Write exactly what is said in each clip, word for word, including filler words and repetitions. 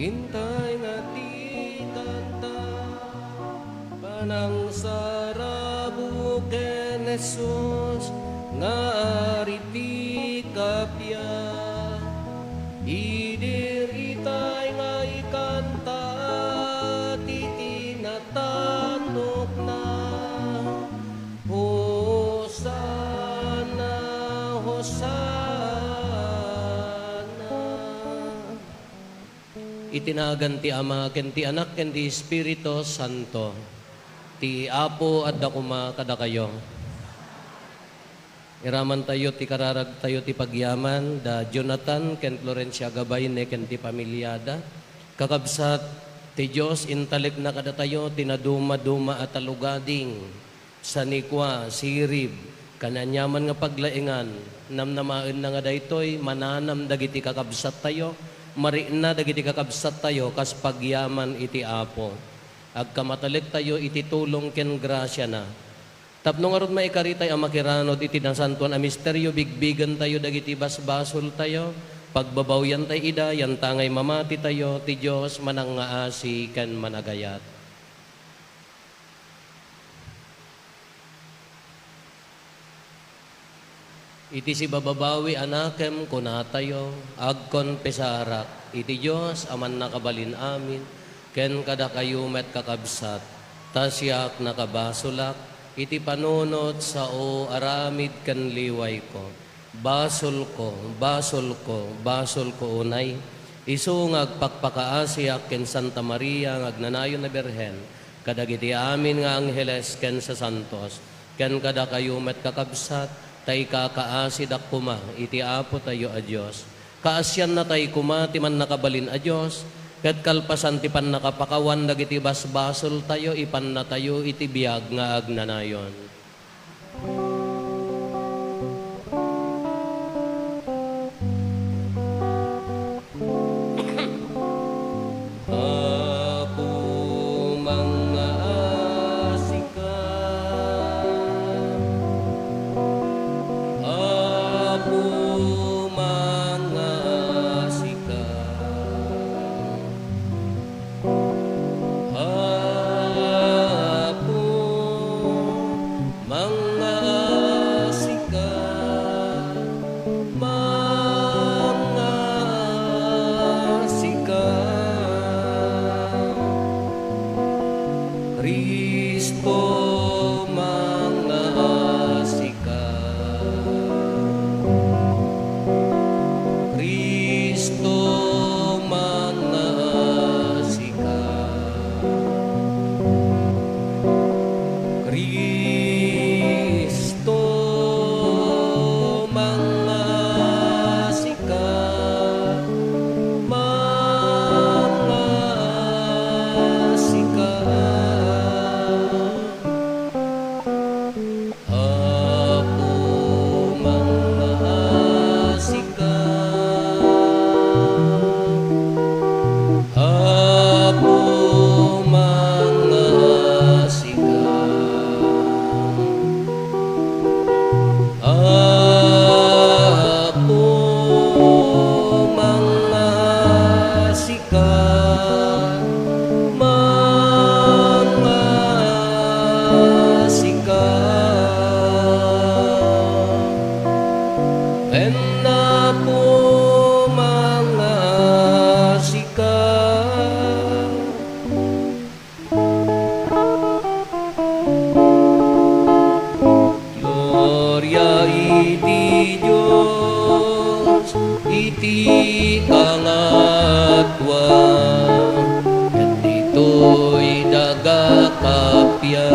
Intay nga ti kanta, panangsarabok ken Jesus nga ari ti kappia. Idi itay nga ikanta ti tinatanokna. Hosanna, Hosanna. Iti nagan ti Ama, ken ti Anak, ken ti Espiritu Santo. Ti Apo adda koma kadakayo. Iramantayo ti kararagtayo ti pagyaman, da Jonathan ken Florencia Gabayne ken ti pamiliada. Kakabsat, ti Dios intalekna kadatayo ti nadumaduma a talugading. Sanikua, sirib, ken aniaman nga paglaengan, namnamaenna nga daytoy mananam dagiti kakabsattayo, marikna dagiti kakabsattayo kas pagyaman iti Apo. Agkamatalektayo iti tulong ken grasiana. Tapno ngarud maikaritay a makiranud iti nasantoan a misterio, bigbigentayo dagiti basbasoltayo, pagbabawiantay ida, yantangay mamatitayo, ti Dios manangngaasi ken managayat. Iti sibababawi a nakem kunatayo, agkonfesarak iti Dios a mannakabalin amin, ken kadakayo met, kakabsat, ta siak nakabasolak iti panunot sao aramid ken liwayko. Basolko, basolko, basolko unay, isu nga agpakpakaasiak ken Santa Maria nga agnanayon a Birhen, kadagiti amin nga angheles ken sasantos, ken kadakayo met, kakabsat, ta ikakaasidak koma iti Apotayo a Dios. Kaasiannatay koma ti Mannakabalin a Dios, ket kalpasan ti pannakapakawan dagiti basbasoltayo, ipannatayo iti biag nga agnanayon. Apo, mangngaasika. Apo, mangngaasika. Apo, mangngaasika, mangngaasika. Cristo, mangngaasika. Cristo, mangngaasika. Cristo, mangngaasika, mangngaasika. Apo, mangngaasika. Apo, mangngaasika. Apo, mangngaasika. Mangngaasika. Ken Apo, mangngaasika. Gloria iti Dios iti pangatua, ket ditoy daga kappia,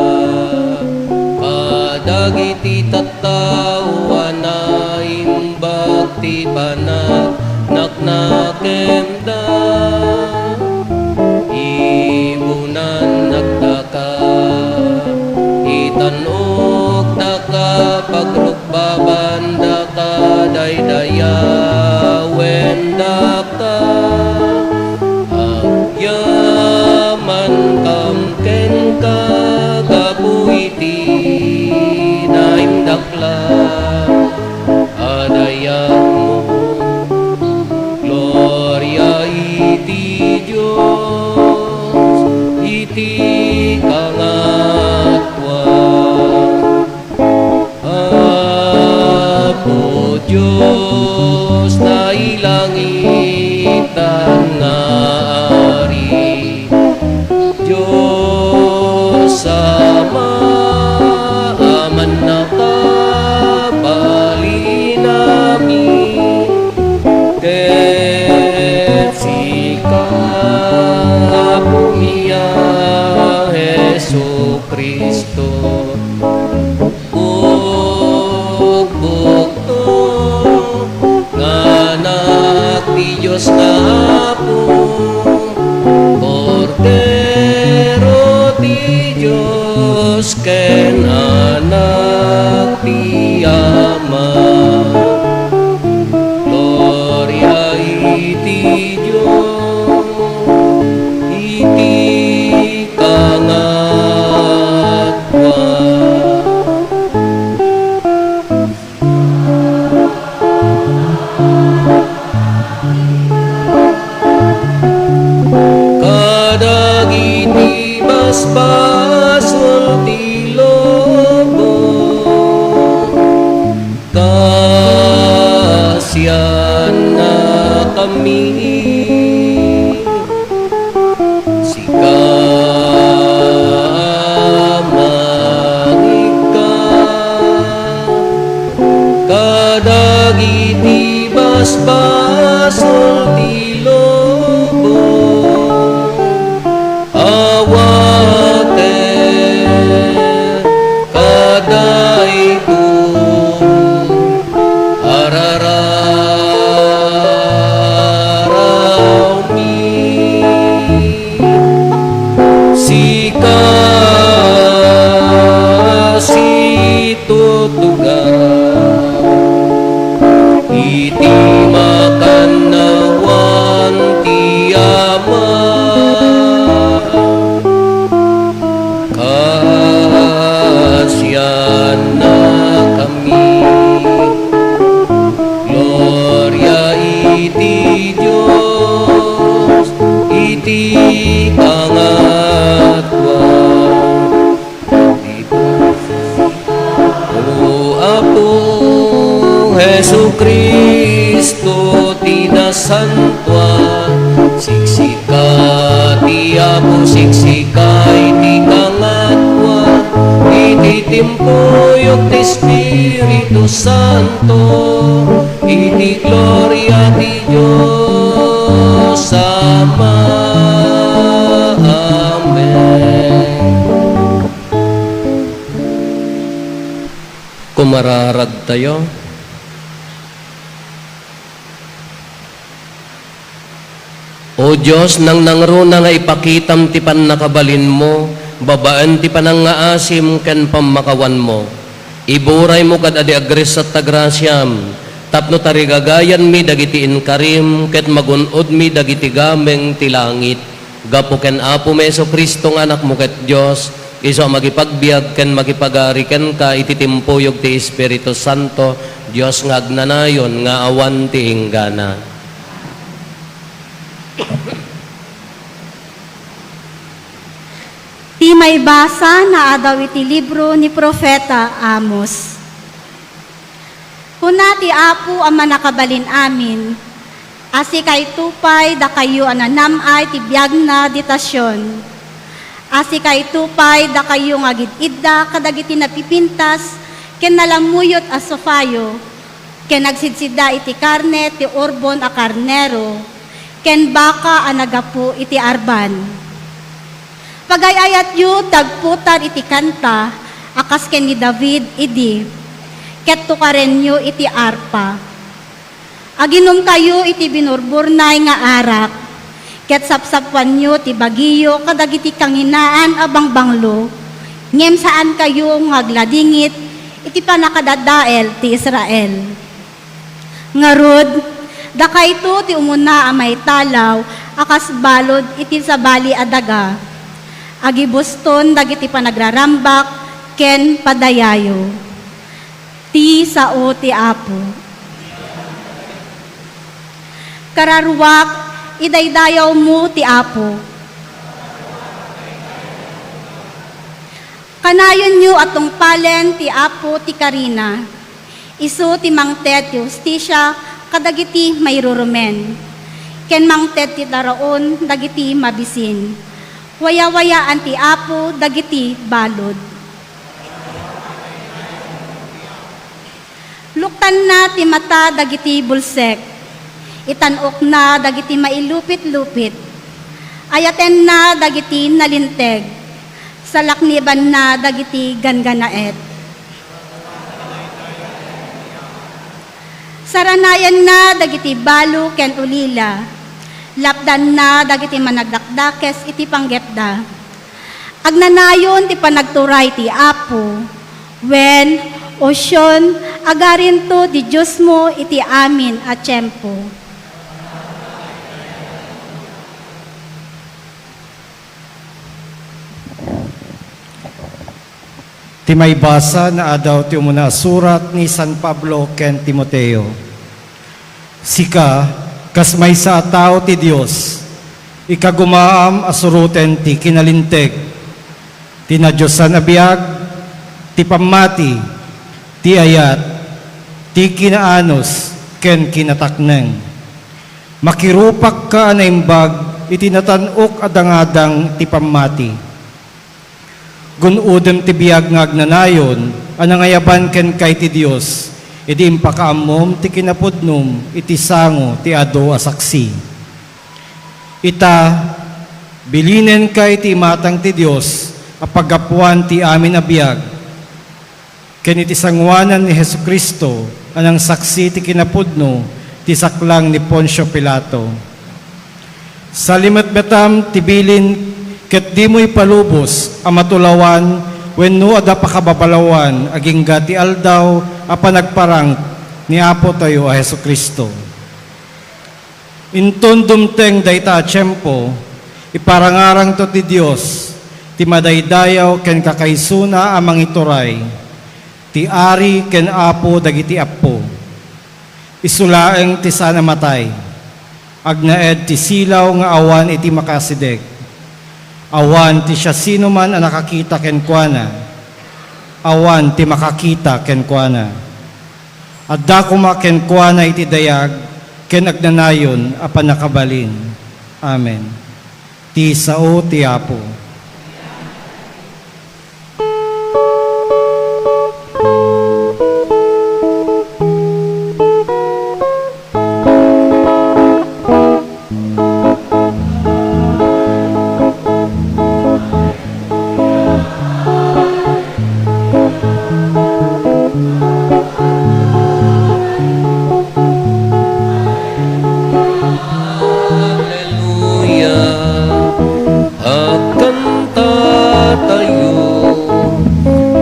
kadagiti tattao a naimbag ti panagnakenna. Ibunan nagdaka, itan-ok daka, pagrukbaban daka, daydayawen daka. Agyamankam kenka gapu iti naindaklan a dayagmo. Gloria Cristo. Bugbugto nga Anak ti Dios nga Apo, Kordero ti Dios ken Anak ti Ama. Gloria iti Dios iti kangatua. Kadagiti basbasol ti lubong, kasiannakami. Sika a mangikka kadagiti basbasol ti lubong, awaten kadaytoy a rararawmi. Sika situtugaw iti makannawan ti Ama. Kasiannakami. Gloria iti Dios iti kangatua. O Apo Jesu-Cristo ti nasantoan, siksika ti Apo, siksika iti kangatua, iti timpuyog ti Espiritu Santo, iti gloria ti Dios Ama. Amen. Kumararagtayo. O Dios, nangnangruna nga ipakitam ti pannakabalinmo babaen ti panangngaasim ken pammakawanmo. Iburaymo kad-adi a grasya ta grasiam, tapno tarigagayanmi dagiti inkarim ket magun-odmi dagiti gameng ti langit. Gapu ken Apomi Jesu-Cristo nga Anakmo ket Dios, isu a makipagbiag ken makipagari kenka iti timpuyog ti Espiritu Santo, Dios nga agnanayon nga awan ti inggana. Ti maibasa naadaw iti libro ni Profeta Amos. Kuna ti Apo a Mannakabalin-amin, "Asikayto pay dakayo a nanam-ay ti biagna dita Sion. Asikayto pay dakayo nga agid-idda kadagiti napipintas ken nalammuyot a sufayo, ken agsidsida iti karne ti urbon a karnero ken baka a naggapu iti arban. Pagay-ayatyo ti agputar iti kanta a kas ken ni David idi, ket tukarenyo iti arpa. Aginumkayo iti binurburnay nga arak, ket sapsappuanyo ti bagiyo kadagiti kanginaan a bangbanglo, ngem saankayo nga agladingit iti pannakadadael ti Israel." Ngarud, dakayto ti umuna a maitalaw a kas balud iti sabali a daga. Agibuston dagiti panagrarambak ken padayayo. Ti sao ti Apo. Kararuak, idaydayawmo ti Apo. Kanayonyo a tungpalen ti Apo ti karina. Isu ti mangted ti hustisia kadagiti mairurumen, ken mangted ti taraon dagiti mabisin. Wayawayaan ti Apo dagiti balud. Luktanna ti mata dagiti bulsek, itan-okna dagiti mailupit-lupit, ayatenna dagiti nalinteg, Salaknibanna dagiti ganggannaet. Saranayanna dagiti balo ken ulila. Lapdanna dagiti managdakdakes iti panggepda. Agnanayon ti panagturay ti Apo, wen, o Sion, agarinto ti Diosmo iti amin a tiempo. Ti maibasa naadaw ti umuna a surat ni San Pablo ken Timoteo. Sika, kas maysa a tao ti Dios, ikagumaam a suroten ti kinalinteg, ti nadiosan a biag, ti pammati, ti ayat, ti kinaanus, ken kinatakneng. Makirupakka a naimbag iti natan-ok a dangadang ti pammati. Gun-odem ti biag nga agnanayon a nangayaban kenka iti Dios idi impakaammom ti kinapudnom iti sango ti adu a saksi. Ita, bilinenka iti imatang ti Dios a paggapuan ti amin a biag, ken iti sangoanan ni Jesu-Cristo a nangsaksi ti kinapudno ti saklang ni Poncio Pilato. Salimetmetam ti bilin ket dimo ipalubos a matulawan wenno adda pakababalawan agingga ti aldaw a panagparang ni Apotayo a Jesu-Cristo. Inton dumteng dayta a tiempo, iparangarangto ti Dios ti madaydayaw ken kakaisuna a mangituray, ti Ari ken Apo dagiti appo. Isu laeng ti saan a matay, agnaed ti silaw nga awan iti makasideg. Awan ti siasinoman a nakakita kenkuana. Awan ti makakita kenkuana. Adda koma kenkuana iti dayag ken agnanayon a pannakabalin. Amen. Ti sao ti Apo. Hallelujah. Agkantatayo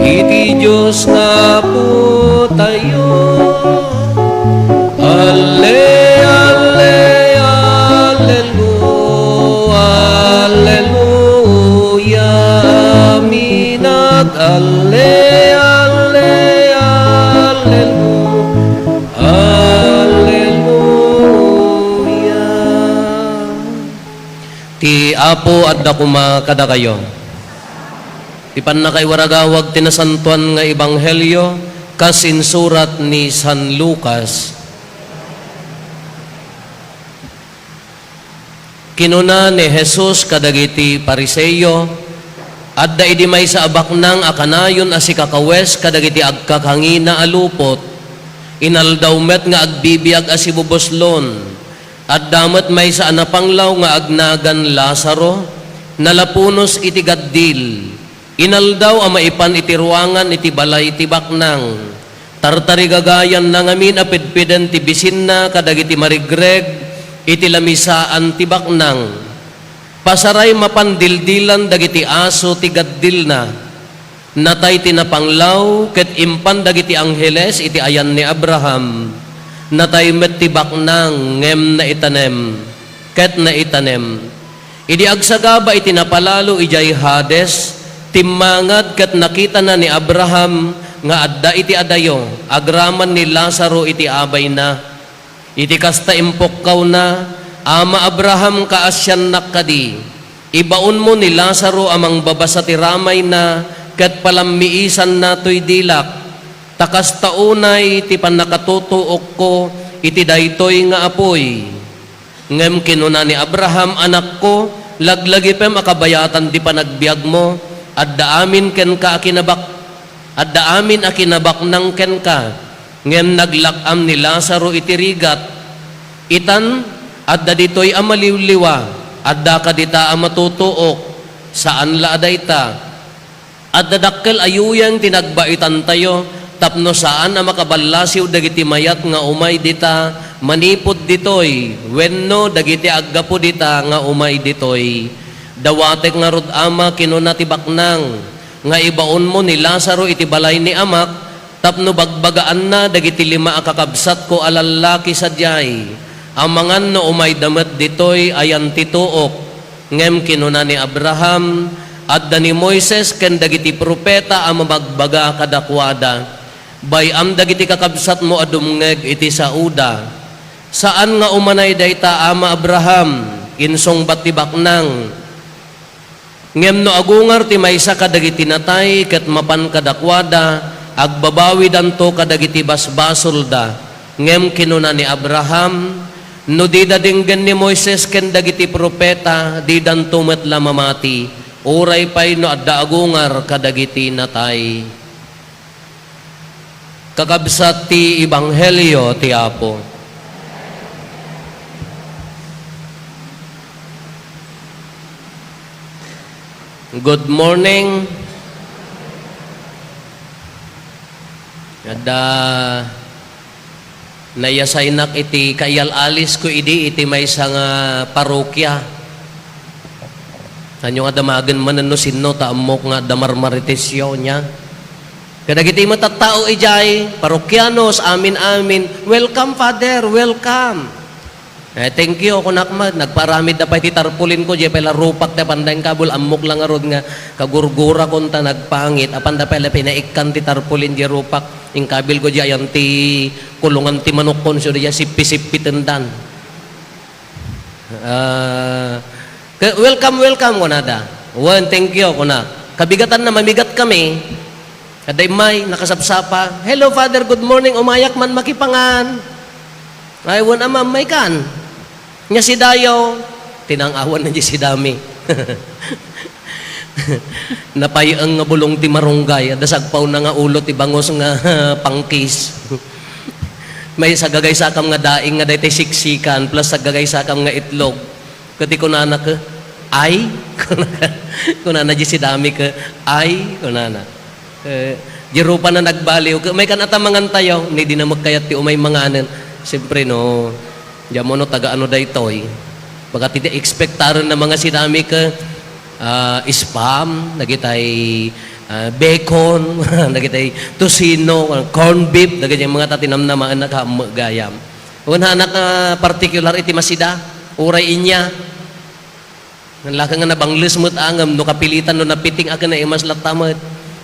iti Dios nga Apotayo. Alle, alle, allelu-, alleluia. Amin. Ag-alle, alle, allelu-, alleluia. Ti Apo adda koma kadakayo. Ti pannakaiwaragawag ti nasantoan nga ebanghelio kas insurat ni San Lucas. Kinuna ni Jesus kadagiti Fariseo, "Adda idi maysa a baknang a kanayon a sikakawes kadagiti agkakangina a lupot. Inaldaw met nga agbibiag a sibubuslon. Adda met maysa a napanglaw nga agnagan Lazaro, nalapunos iti gaddil. Inaldaw a maipan iti ruangan iti balay ti baknang. Tartarigagayanna ngamin a pedpeden ti bisinna kadagiti marigreg iti lamisaan ti baknang. Pasaray mapan dildilan dagiti aso ti gaddilna." Natay ti napanglaw ket impan dagiti angheles iti ayan ni Abraham. Natay met ti baknang ngem naitanem, ket naitanem. Idi agsagaba iti napalalo idiay Hades, timmangad ket nakitana ni Abraham nga adda iti adayo agraman ni Lazaro iti abayna. Iti kasta, impukkawna, "Ama Abraham, kaasiannak kadi, ibaonmo ni Lazaro a mangbabasa ti ramayna ket palammiisanna toy dilak, ta kasta unay ti pannakatutuokko iti daytoy nga apuy." Ngem kinuna ni Abraham, "Anakko, laglagipem a kabayatan ti panagbiagmo, adda amin kenka a kinabak-, adda amin a kinabaknang kenka." Ngem naglak-am ni Lazaro iti rigat. Itan, adda ditoy a maliwliwa, adda kadita a matutuok, saan la a dayta. Adda dakkel a yuyeng ti nagbaitantayo tapno saan a makaballasiw dagiti mayat nga umay dita manipud ditoy wenno dagiti aggapu dita nga umay ditoy. Dawatek ngarud, Ama, kinuna ti baknang, nga ibaonmo ni Lazaro iti balay ni amak tapno bagbagaanna dagiti lima a kakabsatko a lallaki sadiay, amangan no umayda met ditoy ayan ti tuok. Ngem kinuna ni Abraham, "Adda ni Moises ken dagiti profeta a mamagbaga kadakuada. Bay-am dagiti kakabsatmo a dumngeg iti saoda." "Saan nga umanay dayta, Ama Abraham," insungbat ti baknang. "Ngem no agungar ti maysa kadagiti natay ket mapan kadakuada, agbabawidanto kadagiti basbasolda." Ngem kinuna ni Abraham, "No dida denggen ni Moises ken dagiti profeta, didanto met la mamati, uray pay no adda agungar kadagiti natay." Kakabsat ti Ebanghelio ti Apo. Good morning. Adda Naiyasaynak iti kaiyal-alisko idi iti maysa nga parokia. Ania nga damagen manen no sinno ta ammok nga adda marmaritesyo nia. Kadagiti met a tao idiay, parokianos, amin-amin, "Welcome, Father, welcome." Eh, thank you, kunak met. Nagpaaramidda pay ti tarpaulin ko, diay pay la rupak ti apanda inkabul, ammok la ngarud nga kagurgurakon ta nagpangit. Apanda pay la pinaikkan ti tarpaulin diay rupak. Inkabil ko diay ayan ti kulongan ti manukkon, so diay sippi-sippitendan. Ah, ke-, "Welcome, welcome," kunada. "Wen, thank you," kuna. Kabigatanna, mamigat kami. Adda immay, nakasapsapa, "Hello, Father, good morning, umayak man makipangan." "Ay, wen, Ama, ummaykan." Nia si Dayo, tinang-awan na di si Dami. Napay-eng nga bulong ti marunggay, adda sagpawna nga ulo ti bangus nga pangkis. May sagagaysakam nga daing nga daytoy siksikan plus sagagaysakam nga itlog. Ket kunana ke, "Ay?" Kunana di si Dami ke, "Ay?" Kunana. Eh, di rupa na nagbaliw. Ka-, may kan-, atamangan tayo, ni di na magkayat ti umay manganen. Siyempre, no, di mo, no, taga ano daytoy. Baga ti, ti expectaren na mga sinami ka, ah, spam, dagitay, ah, bacon, dagitay tocino, corned beef, dagitay mga tatinamnama, anak, ha, gayam. Wen, anak, ah, particular iti masida, uray inya. Nalaka nga nabangles met angem no kapilitan no napiting a ken naimas latta met.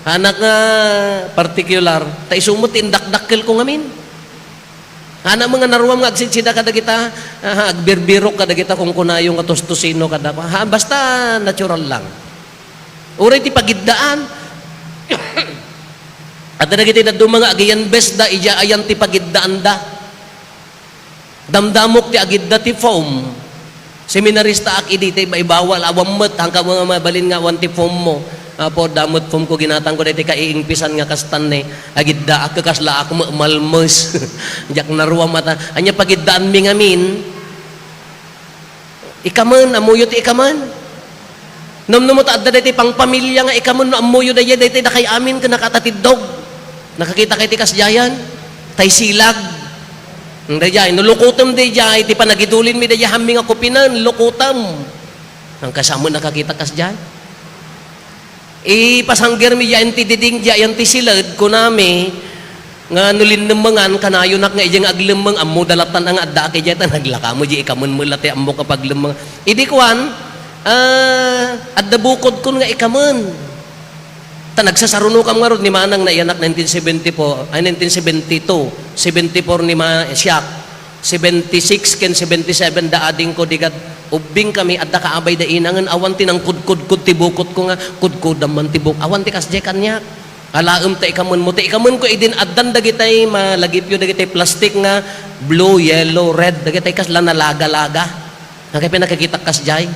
Anak nga particular, ta isu met ti indakdakkel ko ngamin. Anak mo nga naruam nga agsidsida kadagita, aha, agbirbirok kadagita kungkunayo nga tostosino kada, ha, basta natural lang. Uray ti pagiddaan. Adda dagiti dadduma nga agiyanbesda, idiay ayan ti pagiddaanda. Damdamok ti agidda ti foam. Seminaristaak idi, ti ibaybawal, awan met, hangka mo nga mabalin nga awan ti foam mo. Apo, damot foam ko, ginatang ko daytoy kaiingpisan nga kastan ne. Agiddaak, kaslaak, ma-, malmes. Diak naruam mata. Ania pagiddaanmi ngamin? Ikamen, ammoyo ti ikamen. Numnum ta adda daytoy pangpamilia nga ikamen no ammoyo daydiay, daytoy dakay amin ken nakatatiddog. Nakakita kay ti kasdiayan? Tay silag. Daydiay, no lukotem daydiay, ti panagidulinmi daydiay, hammi nga kupinen, lukotem. Ang kasamo nakakita kasdiay? Ipasanggermi diay ti diding, diay ti siled, kunami, nga no linnemmengan, kanayonak nga idiay nga aglemmeng, ammo dalatan nga adda aki diay, ta naglaka mo, diay ikamen mo la ti ammok a paglemmeng. Idi kuan, ah, adda bukodkon nga ikamen. Ta nagsasarunokam ngarud ni Manang naiyanak nineteen seventy-four, ay, nineteen seventy-two, seventy-four ni Ma-, siak. Seventy-six ken seventy-seven da adingko, di kad ubbing kami, adda kaabay da inangen, awan ti nangkudkudkod ti bukotko nga kudkodam man ti buk-, awan ti kasdiay kaniak. Alaem ta ikamen mo, ta ikamen ko idin addan dagitay malagipyo, dagitay plastic nga blue, yellow, red, dagitay kasla nalaga-laga. Nakay pinakakitak kasdiay.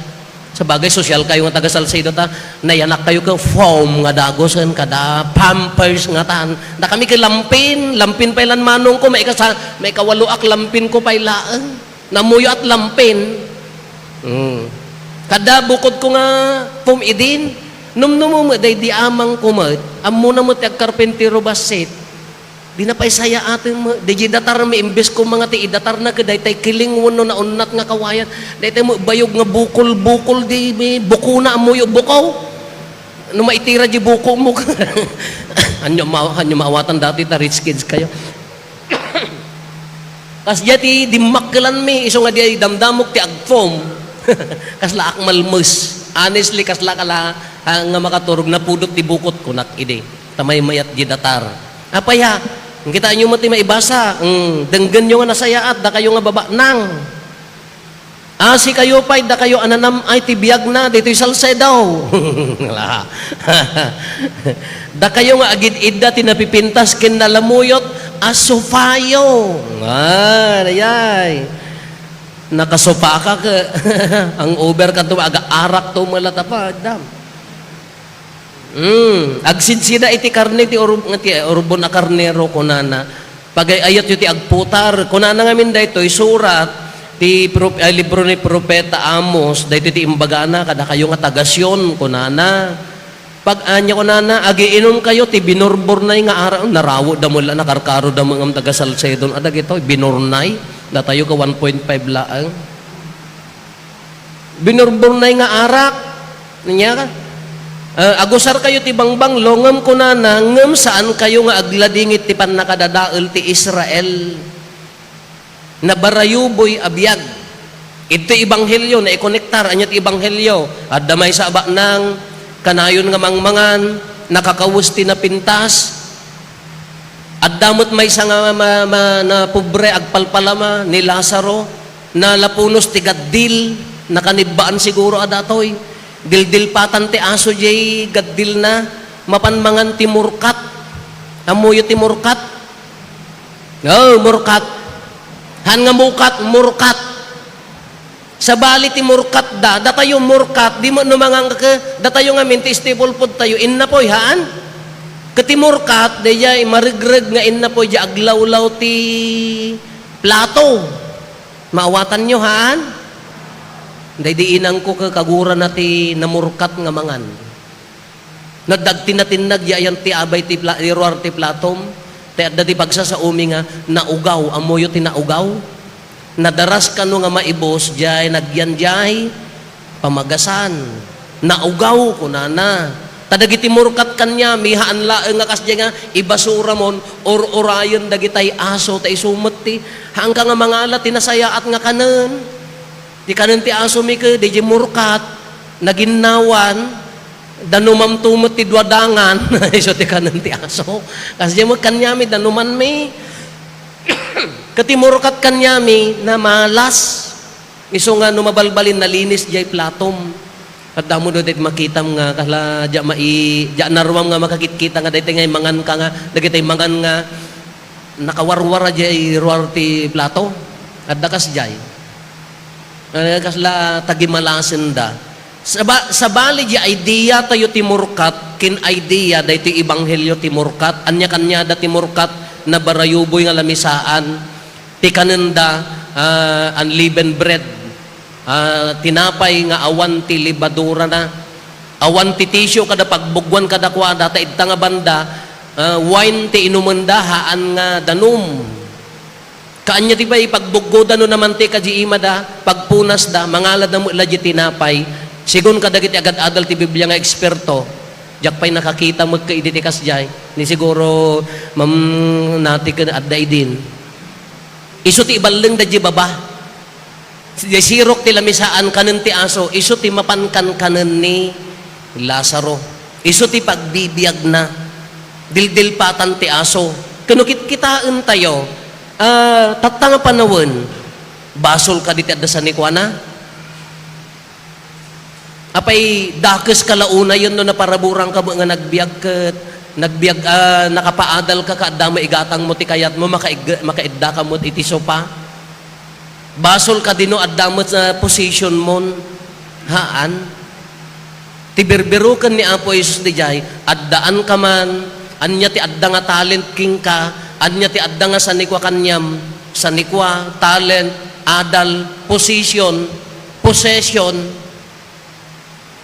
Sabagay, sosyal kayo nga taga Salcedo ta, nayanak kayo ken foam nga dagusen kada Pampers nga tan. Da kami ken lampin, lampin pay lan manong ko, maikasa-, maikawaloak lampin ko pay laeng. Namuyo at lampin. Mm. Kada bukod ko nga foam idin, Numnumem met daydi amangko met, ammona met ti agkarpintero bassit. Dina pay sayaaten met, daydi datarmi, imbes koma nga ti idatarna ket daytay kiling wenno naunnat nga kawayan, daytay met bayog nga bukol-bukol di bukona, ammoyo bukaw. No maitira di buko mo. Ania ma-, ania maawatan dati ta rich kids kayo. Kasdiay ti dimmakkelanmi, isu nga diay damdamok ti agfoam. Kasla akmalmes. Honestly, kasla kala, ah, nga makaturog, napudot ti bukot, kunak idi. Ta maymayat di datar. Apay ha? Kitaenyo met ti maibasa. Mm, denggenyo nga nasayaat, dakayo nga babanang. Asikayo pay, dakayo a nanam-ay ti biagna ditoy Salcedo. Dakayo nga agid-idda ti napipintas ken nalamuyot a sopayo. Ah, ayay. Nakasopaka ke. Ang over kanto, aga-arak to, malatapa, dam. Mm, agsidsida iti karne ti urub-, nga ti urbon a karnero, kunana. Pagay-ayatyo ti agputar. Kunana ngamin daytoy, surat ti prop-, ay, libro ni Propeta Amos, daytoy ti imbagana, kadakayo nga taga Sion, kunana. Pag ania, kunana, agiinumkayo ti binurburnay nga arak, narawodda met la, nakarkaroda met ngem taga Salcedo, a dagitoy, binurnay, datayo ka one point five laeng. Binurburnay nga arak. Ania ka? Ah, agusarkayo ti bangbanglo, ngem kunana, ngem saankayo nga agladingit ti pannakadadael ti Israel. Nabarayuboy a biag. Iti ebanghelio, naikonektar, ania ti ebanghelio? Adda maysa a baknang, kanayon nga mangmangan, nakakawes ti napintas. Adda met maysa nga ma-, ma-, napobre, agpalpalama, ni Lazaro, nalapunos ti gaddil, nakanibbaan siguro a datoy. Dildilpatan ti aso diay gaddilna, mapan mangan ti murkat. Ammoyo ti murkat? Oh, murkat. Haan nga mukat, murkat. Sabali ti murkatda, datayo murkat, di met no mangan ka, datayo ngamin ti staple food tayo, innapoy, haan? Ket ti murkat, daydiay maregreg nga innapoy, di aglawlaw ti plato. Maawatanyo, haan? Daydi inangko ke, kagurana ti namurkat nga mangan. Nadagtinatinnag, di ayan ti abay ti pla-, ti ruar ti platom. Ti adda ti pagsasaomi nga naugaw, ammoyo ti naugaw? Nadaras kano nga maibus, diay nagyan diay pamagasan. Naugaw, kunana. Ta dagiti murkat kaniami, haan laeng nga kasdiay nga ibasuramon, ur-urayen dagitay aso, ta isu met ti, haanka nga mangala ti nasayaat nga kanen. Ti kanen ti asomi ket, daydi murkat, naginnawan, danumamto met ti dua dangan, isu ti kanen ti aso. Kasdiay met kaniami, danumanmi. Ket ti murkat kaniami, namalas. Isu nga no mabalbalin, nalinis diay platom. Adda mo daytoy makitam nga, kasla, diak mai-, diak naruam nga makakitkita nga daytoy nga mangan ka nga, dagitoy mangan nga, nakawarwara diay ruar ti plato. Adda kasdiay. Eh, kasla tagimalasenda. Saba-, sabali diay idea tayo ti murkat, ken idea daytoy ebanghelio ti murkat, ania kaniada ti murkat, nabarayuboy nga lamisaan, ti kanenda, ah, unleavened bread, ah, tinapay nga awan ti lebadurana. Awan ti tisio kada pagbugwan kadakuada, ta idta nga banda, ah, wine ti inumenda, haan nga danum. Kaanya ti pay pagbuggoda no namantika di imada, pagpunasda, mangalada met la di tinapay. Sigun kadagiti agad-adal ti Biblia nga eksperto, diak pay nakakita met ket idi ti kasdiay. Ni siguro, mam-, nati ken adda idin. Isu ti iballengda di baba. Diay sirok ti lamisaan, kanen ti aso, isu ti mapan kankanen ni Lazaro. Isu ti pagbibiagna. Dildilpatan ti aso. Ken no kitkitaentayo, ah, tatta nga panawen, basol kadi ti adda sanikuana? Apay, dakes ka la unayen no naparaburangka met nga nagbiag ket, nagbiag, ah, nakapaadalka ket adda met igatangmo ti kayatmo, makaig-, makaiddaka met iti sopa? Basol kadi no adda met, ah, positionmon? Haan. Ti birbiroken ni Apo Jesus diay, addaanka man, ania ti adda nga talent kenka, ania ti adda nga sanikua kaniam, sanikua, talent, adal, position, possession,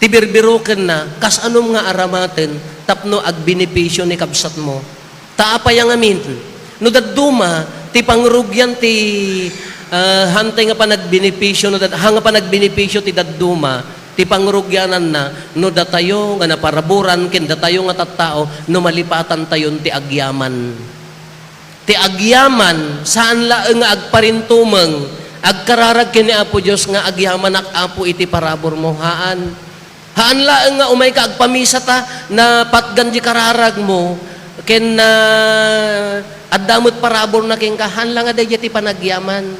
Ti birbirokenna, kas anum nga aramaten tapno agbenepisio ni kabsatmo. Ta apay a ngamin? No dadduma, ti pangrugian ti, ah, hantay nga panagbenepisio, no dad-, ha nga panagbenepisio ti dadduma, ti pangrugiananna, no datayo nga naparaburan ken datayo nga tattao, no malipatantayon ti agyaman. Ti agyaman, saan laeng nga agparintumeng, agkararag ken ni Apo Dios nga, "Agyamanak, Apo, iti paraburmo." Haan. Haan laeng nga umayka agpamisa ta napatgan di kararagmo, ken, ah, adda met paraburna kenka. Haan la nga daydiay ti panagyaman.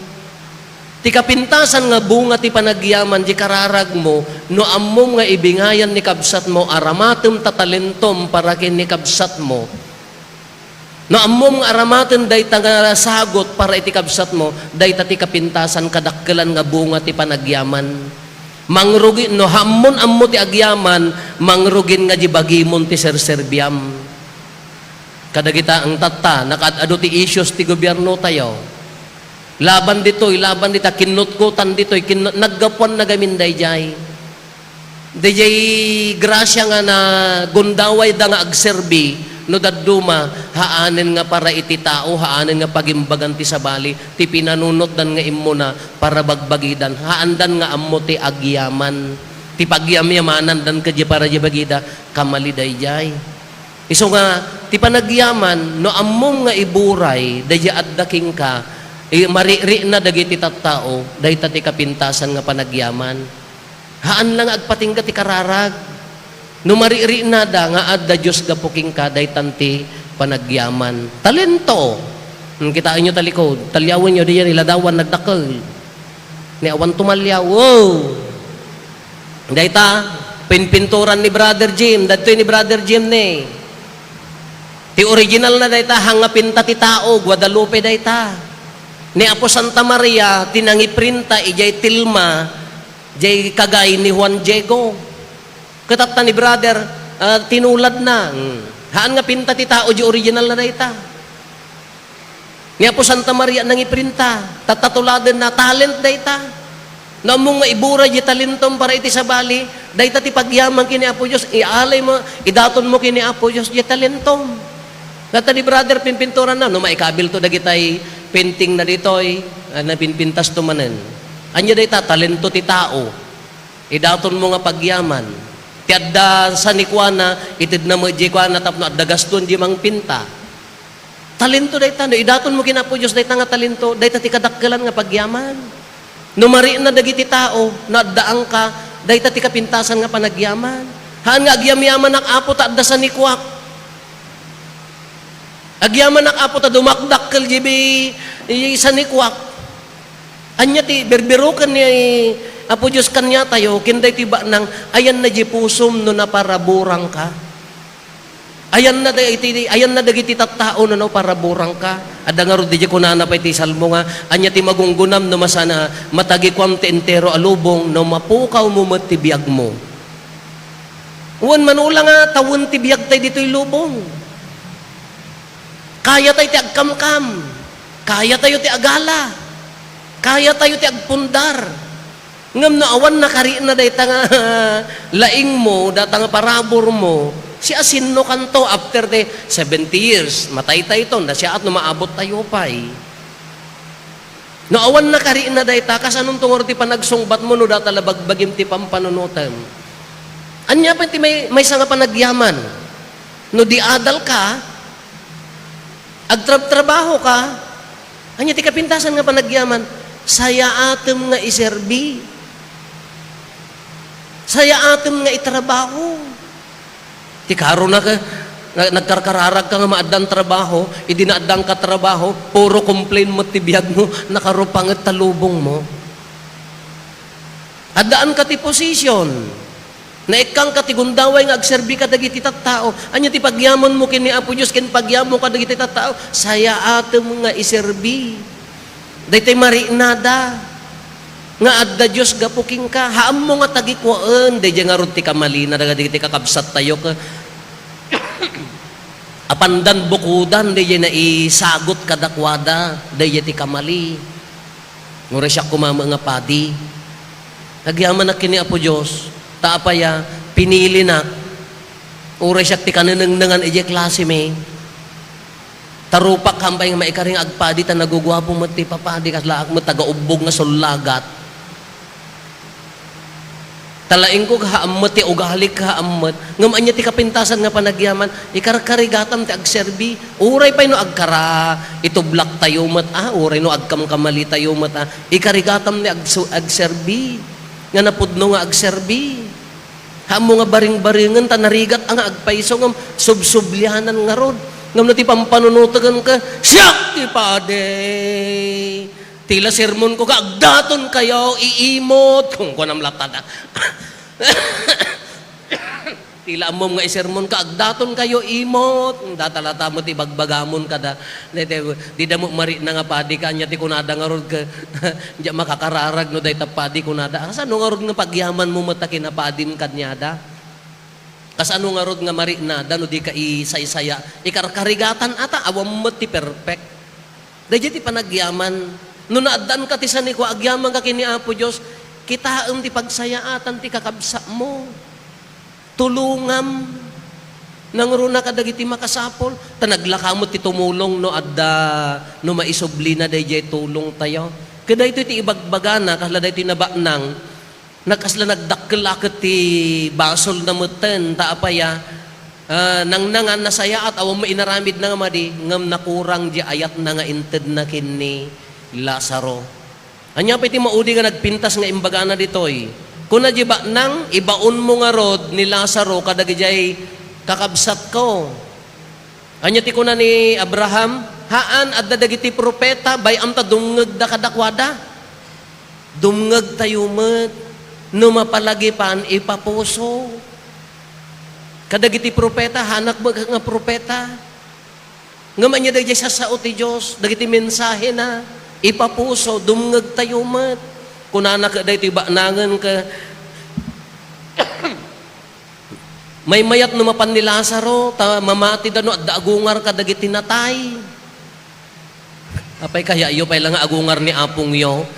Ti kapintasan nga bunga ti panagyaman di kararagmo, no ammom nga ibingayan ni kabsatmo, aramatem ta talentom para ken ni kabsatmo. No ammom nga aramaten dayta nga sagut para iti kabsatmo, dayta ti kapintasan kadakkelan nga bunga ti panagyaman. Mangrugi, no ammon ammo ti agyaman, mangrugin nga di bagimon ti serserbiam. Kadagita ang tatta, nakaad-adu ti issues ti gobierno tayo. Laban ditoy, laban dita, kinnutkutan ditoy, kinnu-, naggapuan nagamin daydiay. Daydiay grasia nga nagundawayda nga agserbi, no dadduma, haanen nga para iti tao, haanen nga pagimbagan ti sabali, ti pinanunotdan nga immuna, para bagbagidan, haandan nga ammo ti agyaman. Ti pagyamyamanandan kadya para di bagida, kamali daydiay. Isu nga, ti panagyaman, no ammom nga iburay, daydiay adda kenka, i-, maririna dagiti tattao, dayta ti kapintasan nga panagyaman. Haan la nga agpatingga ti kararag. No maririna da nga adda Dios gapu kenka, daytan ti panagyaman. Talento. Hmm, kitaenyo ta likod. Talyawenyo, diyan iladawan, nagdakkel. Ni awan tumalyaw. Wow! Dayta, pinpinturan ni Brother Jim. Dadtoy ni Brother Jim ni. Ti original na dayta, hanga pinta ti tao, Guadalupe dayta. Ni Apo Santa Maria, ti nangiprinta, ijay Tilma, jay kagay ni Juan Diego. Kitatta ni Brother, ah, tinuladna. Hmm. Haan nga pinta ti tao, di original na dayta. Ni Apo Santa Maria nangiprinta, tatta tuladenna, talent dayta. No ammom nga ibura di talentom para iti sabali, dayta ti pagyaman ken ni Apo Dios, ialay mo, idaton mo ken ni Apo Dios di talentom. Dayta ni Brother pinpinturan na, no maikabilto dagitay painting na ditoy, ah, napinpintas to manen. Anya dayta, talento ti tao. Idaton mo nga pagyaman. Ti adda sanikuana, itedna met di kuana tapno adda gaston di mangpinta. Talento dayta, no idaton mo ken Apo Dios dayta nga talento, dayta ti kadakkelan nga pagyaman. No marina dagiti tao, no addaanka, dayta ti kapintasan nga panagyaman. Haan nga agyamyamanak, Apo, ta adda sanikuak. Agyamanak, Apo, ta dumakdakkel diay bi-, i-, sanikuak. Ania ti birbiroken ni Apo Dios kaniatayo, ken daytoy baknang, ayanna diay pusom no naparaburangka. Ayanna da-, iti, ayanna dagiti tattao no naparaburangka. Adda ngarud diay kunana pay ti Salmo nga, ania ti magunggunam no masana, matagikuam ti entero a lubong, no mapukawmo met ti biagmo. Wen, mano la nga tawen ti biagtay ditoy lubong. Kayatay ti agkamkam. Kayatayo ti agala. Kayatayo ti agpundar. Ngem no awan nakarina dayta nga laingmo, data nga paraburmo, siasinnokanto after the seventy years? Mataytayto, nasiaat no maabot tayo pay. No awan nakarina dayta, kasanonto ngarud ti panagsungbatmo no data la bagbagim ti pampanunotem? Ania pay ti may-, maysa nga panagyaman? No di adal ka, agtrabtrabaho ka, ania ti kapintasan nga panagyaman? Sayaatem nga iserbi. Sayaatem nga itrabaho. Ti karona ka, na-, nagkarkararag ka nga maaddan trabaho, idi naaddan ka trabaho, puro complain met ti biagmo, nakarupanget ta lubongmo. Addaan ka ti position. Naikkan ka ti gundaway nga agserbi kadagiti tattao. Ania ti pagyamanmo ken ni Apo Dios ken pagyamanmo kadagiti tattao? Sayaatem nga iserbi. Daytoy marinada nga adda Dios gapu kenka. Haammo nga tagikuaen, daydiay ngarud ti kamalina dagiti kakabsattayo ket apandan bukodan, daydiay naisagut kadakuada, daydiay ti kamali. Uray siak koma met nga padi. Agyamanak ken ni Apo Dios. Ta apay a, pinilinak. Uray siak ti kanenengnengan idiay klasemi. Ta rupak, haanpay nga maikari nga agpadi ta naguguapo met ti papadi, kaslaak met taga-ubbog nga sullagat. Ta laingko, haan met ti ugalik, haan met. Ngem ania ti kapintasan nga panagyaman? Ikarkarigatam ti agserbi. Uray pay no agkara, itublaktayo met, a, uray no agkamkamalitayo met, a, ikarigatam ti agsu-, agserbi. Nga napudno nga agserbi. Haanmo nga baringbaringen ta narigat a nga agpayso ngem subsublianan ngarud. Ngem no ti pampanunotenka, "Siak ti padi. Ti la sermonko ka, agdatonkayo, iimot." Kunkunam latta da. Ti la ammom nga isermonka, agdatonkayo, imot. Data latta met ti bagbagamon kada. Dayta, dida met marikna nga padi ka, ania ti kunada ngarud ka, "Diak makakararag no dayta padi," kunada. Kasano ngarud nga pagyamanmo met ta kinapadim kaniada? Kasano ngarud nga mariknada no di ka isaysaya? Ikarkarigatan ata, awan met ti perfect. Daydiay ti panagyaman. No naaddaanka ti sanikua, agyamanka ken ni Apo Dios, kitaem ti pagsayaatan ti kakabsatmo. Tulongam. Nangruna kadagiti makasapul. Ta naglaka met ti tumulong no adda, no maisublina daydiay tulongtayo. Ket daytoy ti ibagbagana, kasla daytoy nabaknang, nagkasla nagdakkel a ket ti basolna metten, ta apay a, ah, nangnangan, nasayaat, awan met inaramidna nga madi, ngem nakurang diay ayatna nga intedna ken ni Lazaro. Ania pay ti maudi nga nagpintas nga imbagana ditoy? Kuna diay baknang, "Ibaonmo ngarud ni Lazaro kadagidiay kakabsatko." Ania ti kuna ni Abraham? Haan, adda dagiti profeta, bay-am ta dumngegda kadakuada. Dumngegtayo met, no mapalagipan, ipapuso. Kadagiti profeta, haanak met nga profeta. Ngem ania daydiay sassao ti Dios, dagiti mensahena, ipapuso, dumngegtayo met. Kunana ket daytoy baknangen ket, "Maymayat no mapan ni Lazaro, ta mamatida no adda agungar kadagiti natay." Apay, kayayo pay la nga agungar ni apongyo?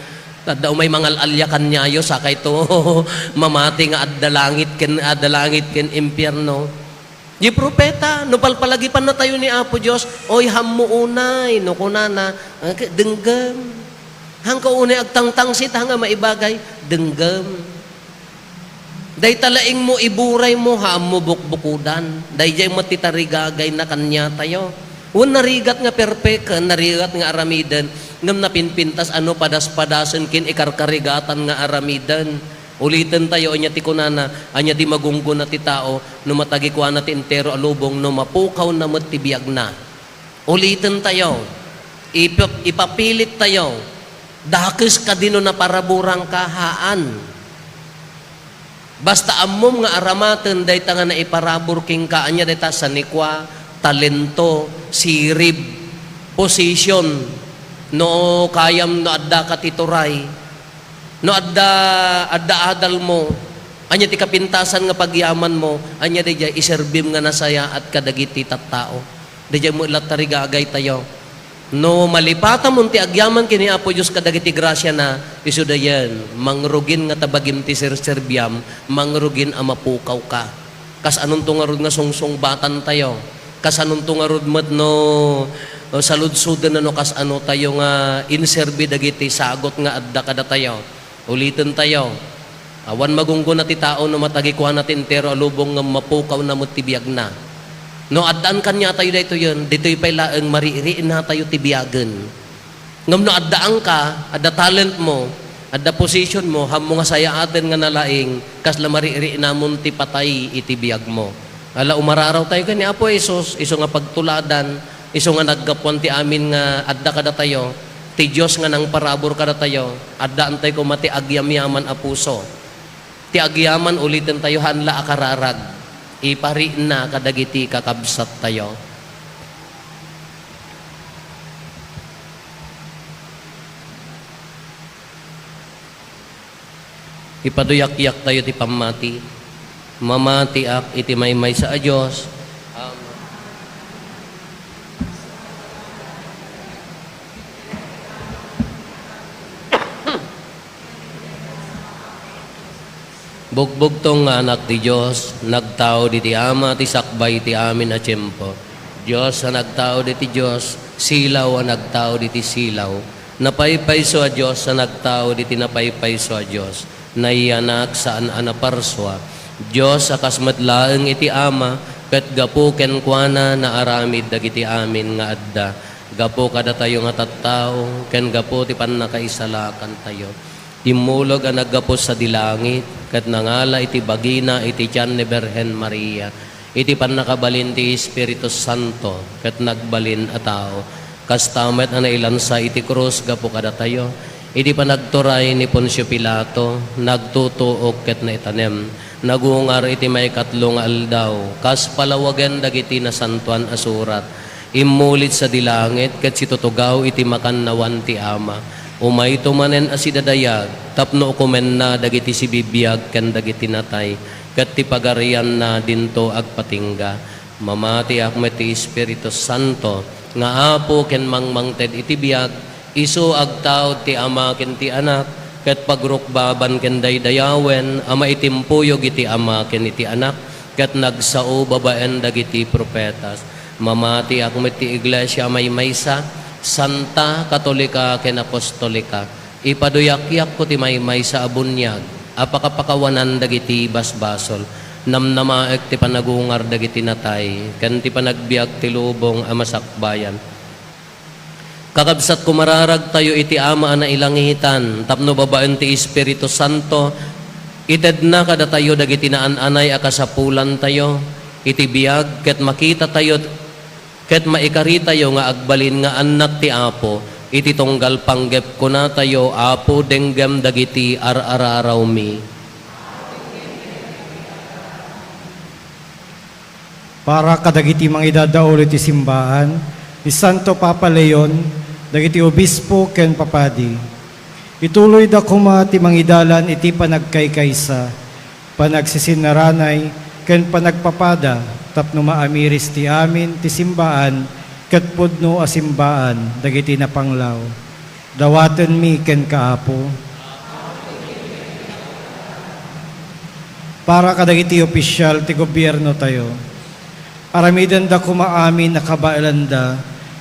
Adda umay mangal-alya kaniayo, sakayto mamati nga adda langit ken, adda langit ken impierno. Di profeta, no palpalagipannatayo ni Apo Dios, "Oy, hammo unay," no kunana, "Ah, ke-, denggem. Haanka unay agtangtangsit, haan nga maibagay, denggem." Dayta laeng mo, iburaymo, haanmo bukbukodan. Daydiay met ti tarigagayna kaniatayo. Wen narigat nga perpeken, narigat nga aramiden, ngem napinpintas a no padaspadasen ken ikarkarigatan nga aramiden. Ulitentayo, ania ti kunana, ania ti magunggona ti tao no matagikuana ti entero a lubong no mapukawna met ti biagna? Ulitentayo, ipap-, ipapilittayo, dakes kadi no naparaburangka, haan. Basta ammom nga aramaten dayta nga naiparabur kenka, ania dayta? Sanikua, talento, sirib, position, no kayam, no addaka ti turay, no adda, adda adalmo, ania ti kapintasan nga pagyamanmo, ania daydiay? Iserbim nga nasayaat kadagiti tattao. Daydiay met latta, tarigagaytayo. No malipatamon ti agyaman ken ni Apo Dios kadagiti grasiana, isu dayen, mangrugin nga tabagim ti serserbiam, mangrugin a mapukawka. Kasanonto ngarud nga sungsungbatantayo? Kasanonto ngarud met no, no saludsoden a no kasano tayo nga inserbi dagiti sagut nga adda kadatayo? Ulitentayo, awan magunggona ti tao no matagikuana ti entero a lubong ngem mapukawna met ti biagna. No addaan kaniatayo daytoyen, ditoy pay laeng mariknatayo ti biagen. Ngem no addaanka, adda talentmo, adda positionmo, hammo nga sayaaten nga nalaing, kasla mariknamon ti patay iti biagmo. Ala, umararawtayo ken ni Apo Jesus, isu nga pagtuladan, isu nga naggapuan ti amin nga adda kadatayo, ti Dios nga nangparabur kadatayo, addaantayo koma ti agyamyaman a puso. Ti agyaman, ulitentayo, haan la a kararag, iparikna kadagiti kakabsattayo. Ipaduyakyak tayo ti pammati. Mamatiak iti maymaysa a Dios. Amen. Bugbugtong nga Anak ti Dios, nagtaud iti Ama ti sakbay ti amin a tiempo. Dios a nagtaud iti Dios, silaw a nagtaud iti silaw. Napaypayso a Dios a nagtaud iti napaypayso a Dios. Nayanak saan a naparsua. Dios a kas met laeng iti Ama, ket gapu kenkuana naaramid dagiti amin nga adda. Gapu kadatayo nga tattao, ken gapu ti pannakaisalakantayo. Immulog a naggapu sadi langit, ket nangala iti bagina iti tian ni Birhen Maria, iti pannakabalin ti Espiritu Santo, ket nagbalin a tao. Kasta met a nailansa iti krus gapu kadatayo, iti panagturay ni Poncio Pilato, nagtutuok ket naitanem, nagungar iti maikatlo nga aldaw, kas palawagen dagiti nasantoan a surat. Immulid sadi langit ket situtugaw iti makannawan ti Ama. Umayto manen a sidadayag tapno ukomenna dagiti sibibiag ken dagiti natay, ket ti pagarianna dinto agpatingga. Mamatiak met ti Espiritu Santo nga Apo ken mangmangted iti biag, isu agtaud ti Ama ken ti Anak, ket pagrukbaban ken daydayawen a maitimpuyog iti Ama ken iti Anak, ket nagsao babaen dagiti profetas. Mamatiak met ti iglesia a maymaysa, santa, katolika, ken apostolika. Ipaduyakyakko ti maymaysa a buniag a pakapakawanan dagiti basbasol. Namnamaek ti panagungar dagiti natay, ken ti panagbiag ti lubong a masakbayan. Kakabsatko, mararagtayo iti Ama a nailangitan tapno babaen ti Espiritu Santo, itedna kadatayo dagiti naan-anay a kasapulantayo iti biag ket makitatayo ket maikaritayo nga agbalin nga annak ti Apo. Iti tunggal panggep kunatayo, Apo, denggem dagiti ar-ararawmi. Para kadagiti mangidadaul iti simbaan, ni Santo Papa Leon, dagiti obispo ken papadi. Ituloyda koma ti mangidalan iti panagkaykaysa, panagsisinnaranay, ken panagpapada tapno maamiris ti amin ti simbaan ket pudno a simbaan dagiti napanglaw. Dawatenmi kenka, Apo. Para kadagiti opisyal ti gobiernotayo, aramidenda koma amin a kabaelanda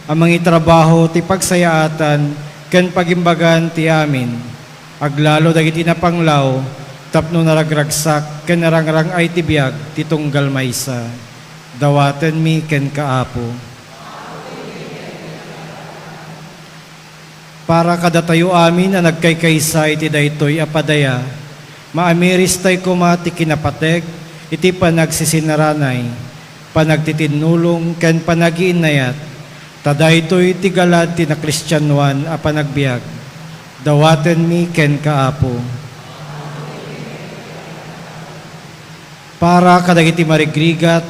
a mangitrabaho ti pagsayaatan ken pagimbagan ti amin, aglalo dagiti napanglaw tapno naragragsak ken narangrang-ay ti biag ti tunggal maysa. Dawatenmi kenka, Apo. Para kadatayo amin a nagkaykaysa iti daytoy a padaya, maamiris tay koma ti kinapateg iti panagsisinnaranay, panagtitinnulong, ken panagiinnayat, ta daytoy ti galad ti nakristianoan a panagbiag. Dawatenmi kenka, Apo. Para kadagiti marigrigat,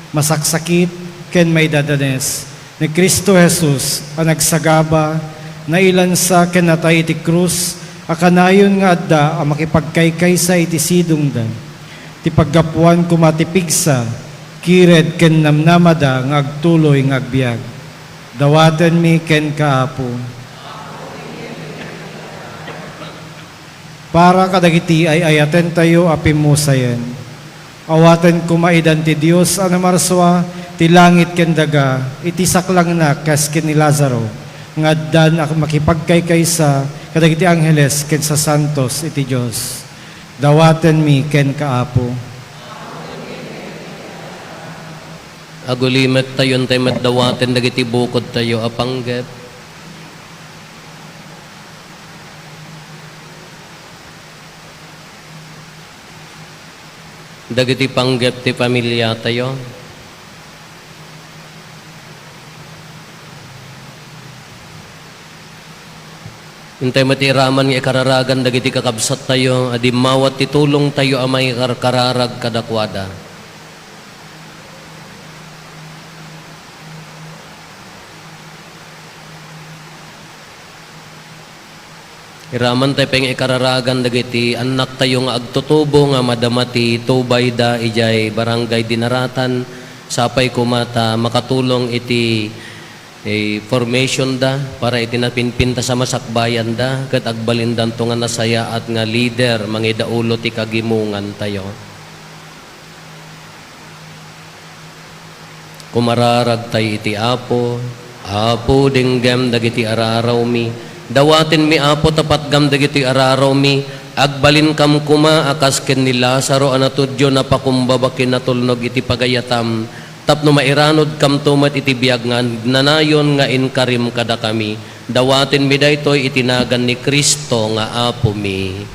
masaksakit, ken maidadanes, ni Cristo Jesus a nagsagaba, nailansa ken natay iti krus a kanayon nga adda a makipagkaykaysa iti sidongda. Ti paggapuan koma ti pigsa, kired ken namnamada nga agtuloy nga agbiag. Dawatenmi kenka, Apo. Para kadagiti ay-ayatentayo a pimmusayen, awaten koma idan ti Dios a namarsua ti langit ken daga iti saklangna kas ken ni Lazaro nga addan a makipagkaykaysa kadagiti angheles ken sasantos iti Dios. Dawatenmi kenka, Apo. Agulimektayo intay met dawaten dagiti bukodtayo a panggep. Dagiti panggep ti familiatayo. Intay met iraman nga ikararagan dagiti kakabsattayo a dimmawat ti tulongtayo a mangikarkararag kadakuada. Iraman tay pay nga ikararagan dagiti annaktayo nga agtutubo nga madama ti tubayda idiay Barangay Dinaratan, sapay koma ta makatulong iti I-formation da para iti napinpintas a masakbayan da, ket agbalindanto nga nasayaat nga leader, mangidaulo ti kagimongan tayo. Kumararag tayo iti Apo. Apo, denggem dagiti ararawmi. Dawatenmi, Apo, ta patgam dagiti ararawmi. Agbalinkam koma a kas ken ni Lazaro a natudyo napakumbaba ken natulnog iti pagayatam. Tapno mairanudkamto met iti biag nga agnanayon nga inkarim kadakami. Dawatenmi daytoy iti nagan ni Cristo nga Apomi.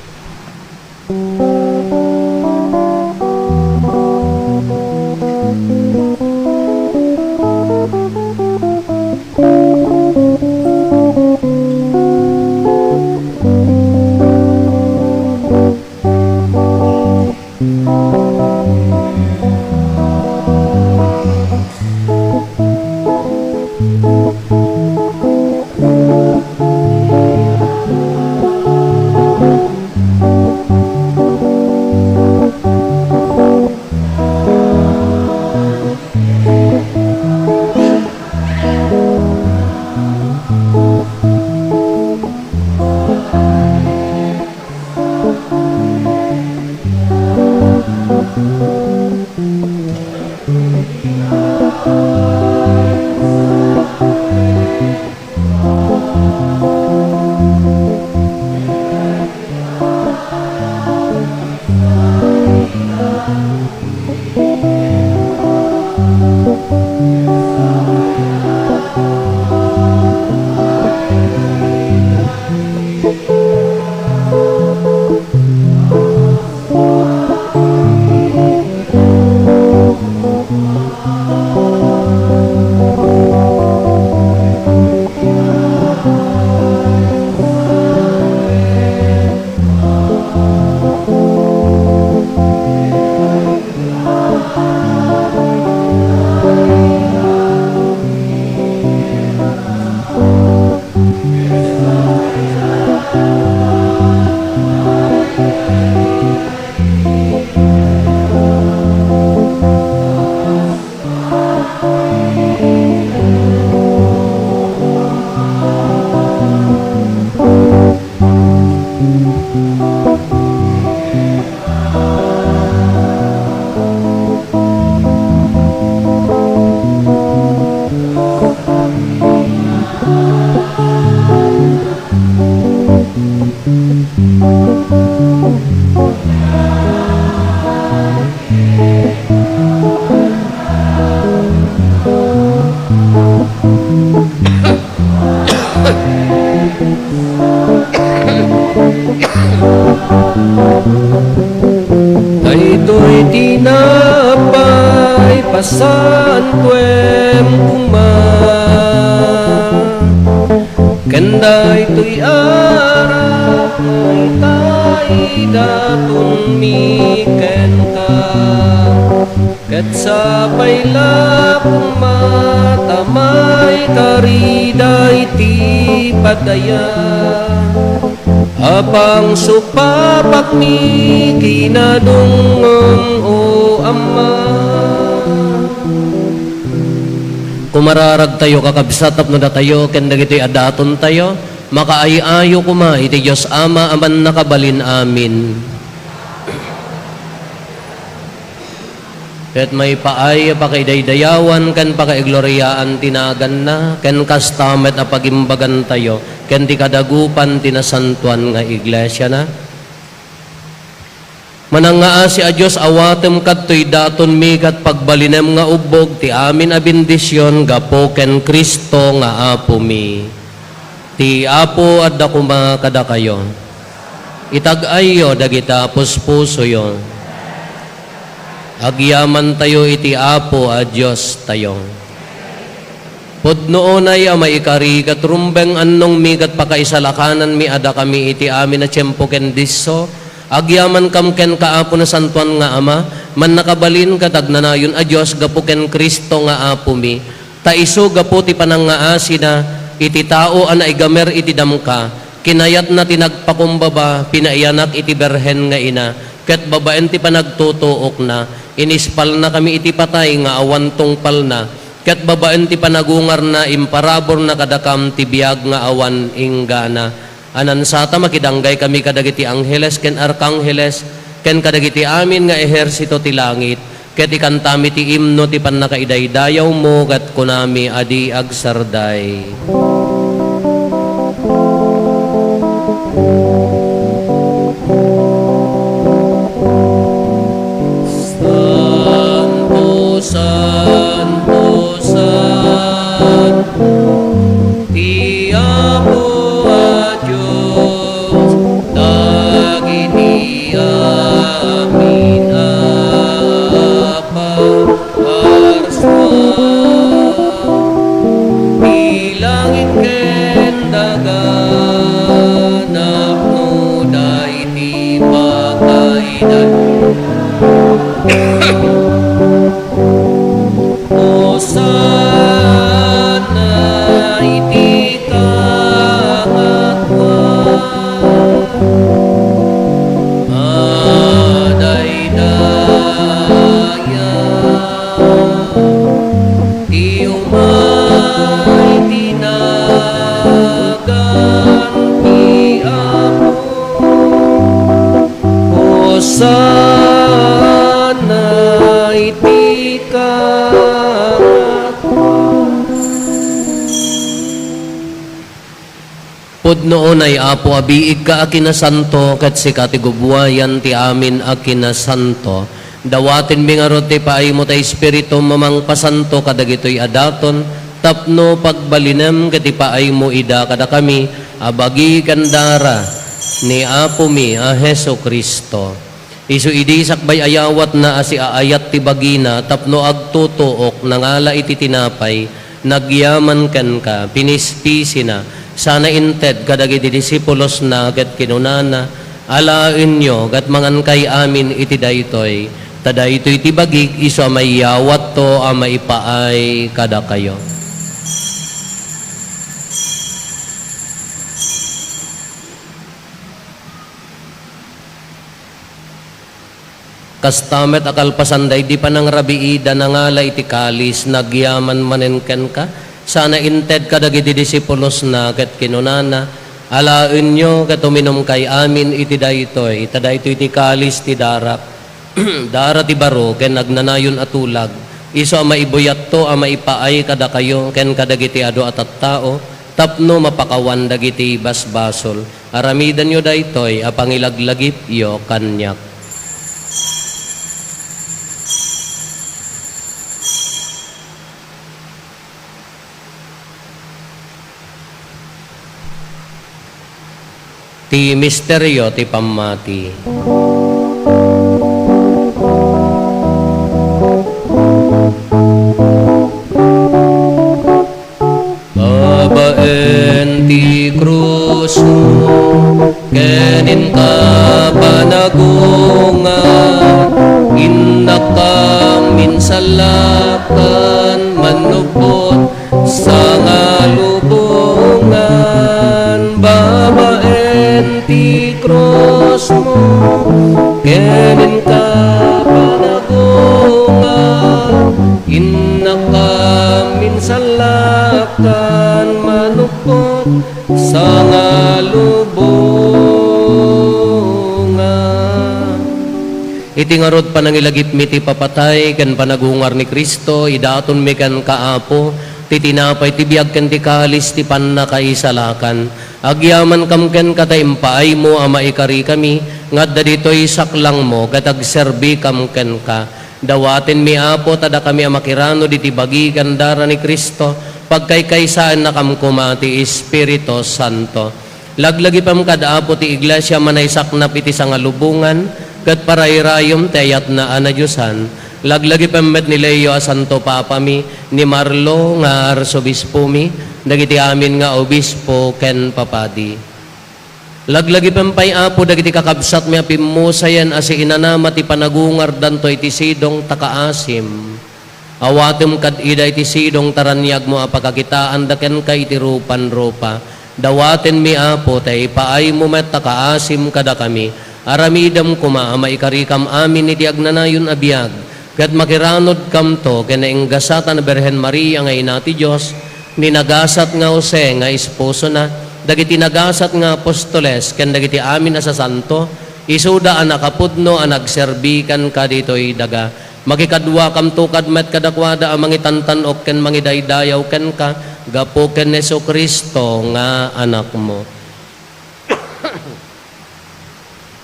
Daytoy tinapay pasaankuem koma, ken daytoy arak nga itay datonmi kenka. Ket sapay la koma ta maikari daydi padaya a pangsupapakmi kinadongngom, O Ama. Kumararagtayo, kakabsat, tapno datayo ken dagitoy a datontayo, makaay-ayo koma iti Dios Ama a Mannakabalin-amin. Ket maipaay a pakaidaydayawan ken pakaigloriaan ti naganna, ken kasta met a pagimbagantayo ken ti kadagupan ti nasantoan nga iglesiana. Manangngaasi a Dios, awatem kadtoy datonmi ket pagbalinem nga ubbog ti amin a bendision gapu ken Cristo nga Apomi. Ti Apo adda koma kadakayo. Itag-ayyo dagita puspusoyo. Agyamantayo iti Apo a Diostayo. Pudno unay a maikari ket rumbeng annongmi ket pakaisalakananmi a dakami iti amin a tiempo ken disso. Agyamankam kenka, Apo, Nasantoan nga Ama, mannakabalin ket agnanayon a Dios gapu ken Cristo nga Apomi. Ta isu gapu ti panangngaasina iti tao a naigamer iti damka, kinayatna ti nagpakumbaba, pinaiyanak iti birhen nga ina, ket babaen ti panagtutuokna, inispalnakami iti patay nga awan tungpalna, Ket babaen ti panagungarna, imparaburna kadakam ti biag nga awan inggana. A nansata, makidanggay kami kadagiti angheles ken arkangheles, ken kadagiti amin nga ehersito ti langit, ket ikantami ti imno ti pannakaidaydayawmo, ket kunami a di agsarday. Santo, santo, santo, ti Apo a Dios, dagiti amin a parsua, ti langit ken daga, napnoda iti pakaidan. Hosanna iti kangatoan. Madaydaya ti umay ti nagan ti Apo. Hosanna iti kangatoan. Pudno unay, Apo, a biigka a kinasanto, ket sika ti gubbuayan ti amin a kinasanto. Dawatenmi ngarud ti ipaaymo ti Espiritum a mangpasanto kadagitoy a daton, tapno pagbalinem ket ipaaymo ida kadakami a bagi ken dara ni Apomi a Jesu-Cristo. Isu idi sakbay a yawatna a siaayat ti bagina tapno agtutuok, nangala iti tinapay, nagyaman kenka, pinispisina, sana inted kadagiti disipulosna ket kinunana, "Alaenyo ket mangankay amin iti daytoy, ta daytoy ti bagik isu a maiyawatto a maipaay kadakayo." Kasta met a kalpasan daydi panangrabiida, nangala iti kalis, nagyaman manen kenka, sana inted kadagiti disipulosna ket kinunana, "Alaenyo ket uminumkay amin iti daytoy, ta daytoy ti kalis ti darak, dara ti baro ken agnanayon a tulag, isu a maibuyatto a maipaay kadakayo ken kadagiti adu a tattao, tapno mapakawan dagiti basbasol." Aramidenyo daytoy a pangilaglagipyo kaniak. Ti misterio ti pammati. Babaen ti krusmo ken inka panagungar, innakam insalakan, mannupot sangalubongan. Babaen ti krusmo ken inka panagungar, innakam insalakan, mannupot sangalubongan. Iti ngarud, panangilagipmi ti ipapatay ken panagungar ni Cristo, idatonmi kenka, Apo, ti tinapay ti biag ken ti kalis ti pannakaisalakan. Agyamankam kenka ta impaaymo a maikarikami nga adda ditoy saklangmo ket agserbikam kenka. Dawatenmi, Apo, ta dakami a makirano diti bagi ken dara ni Cristo, pagkaykaysaennakam koma ti Espiritu Santo. Laglagipem kad, Apo, ti Iglesia a manaysaknap iti sangalubongan ket parairayom ti ayatna a nadiosan. Laglagipem met ni Leo a Santo Papami, ni Marlo nga Arsobispomi, dagiti amin nga obispo ken papadi. Laglagipem pay, Apo, dagiti kakabsatmi a pimmusayen a siinanama ti panagungardanto iti sidong ta kaasim. Awatem kad ida iti sidong ta raniagmo a pakakitaanda kenka iti rupan-rupa. Dawatenmi, Apo, ta ipaaymo met ta kaasim kadakami. Aramidem koma a maikarikam amin iti agnanayon a biag. Ket makiranudkamto ken nainggasatan a Birhen Maria nga Ina ti Dios, ni nagasat nga Jose nga esposona, dagiti nagasat nga apostoles, ken dagiti amin a sasanto, isuda a nakapudno a nagserbi kenka ditoy daga. Makikaduakamto kad met kadakuada a mangitantan-ok ken mangidaydayaw kenka gapu ken Jesu-Cristo nga Anakmo.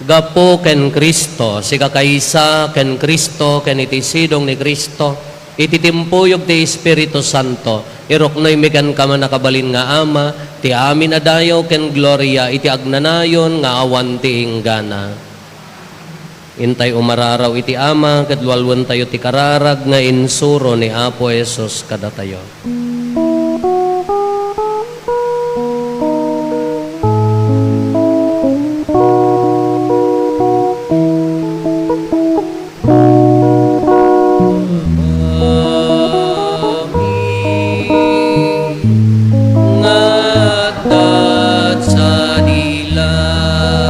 Gapu ken Cristo, sikakaysa ken Cristo, ken iti sidong ni Cristo, iti timpuyog ti Espiritu Santo, iruknoymi kenka, mannakabalin nga Ama, ti amin a dayaw ken gloria iti agnanayon nga awan ti inggana. Intay umararaw iti Ama, ket lualuentayo ti kararag nga insuro ni Apo Jesus kadatayo. Nga adda sadi langit,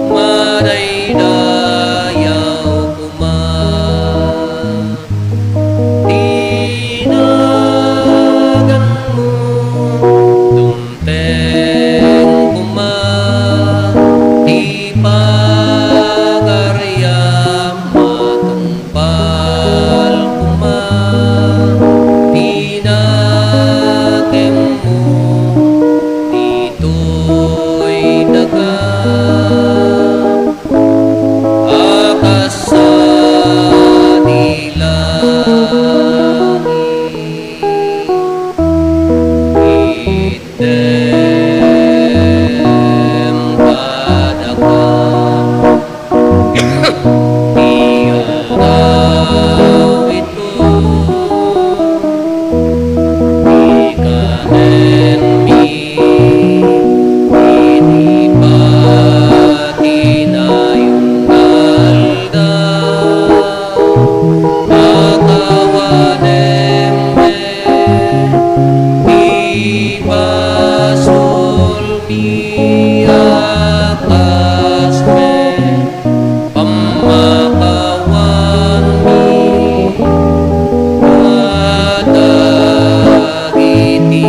madaydayaw koma ti naganmo. Dumteng koma ti pagariam, matungpal koma ti nakemmo ditoy daga a kas sadi langit. Item kadaka ti aldaw ito, ikanenmi iti patinayon nga aldaw. Pakawanem met ti basolmi a kas met pammakawanmi kadagiti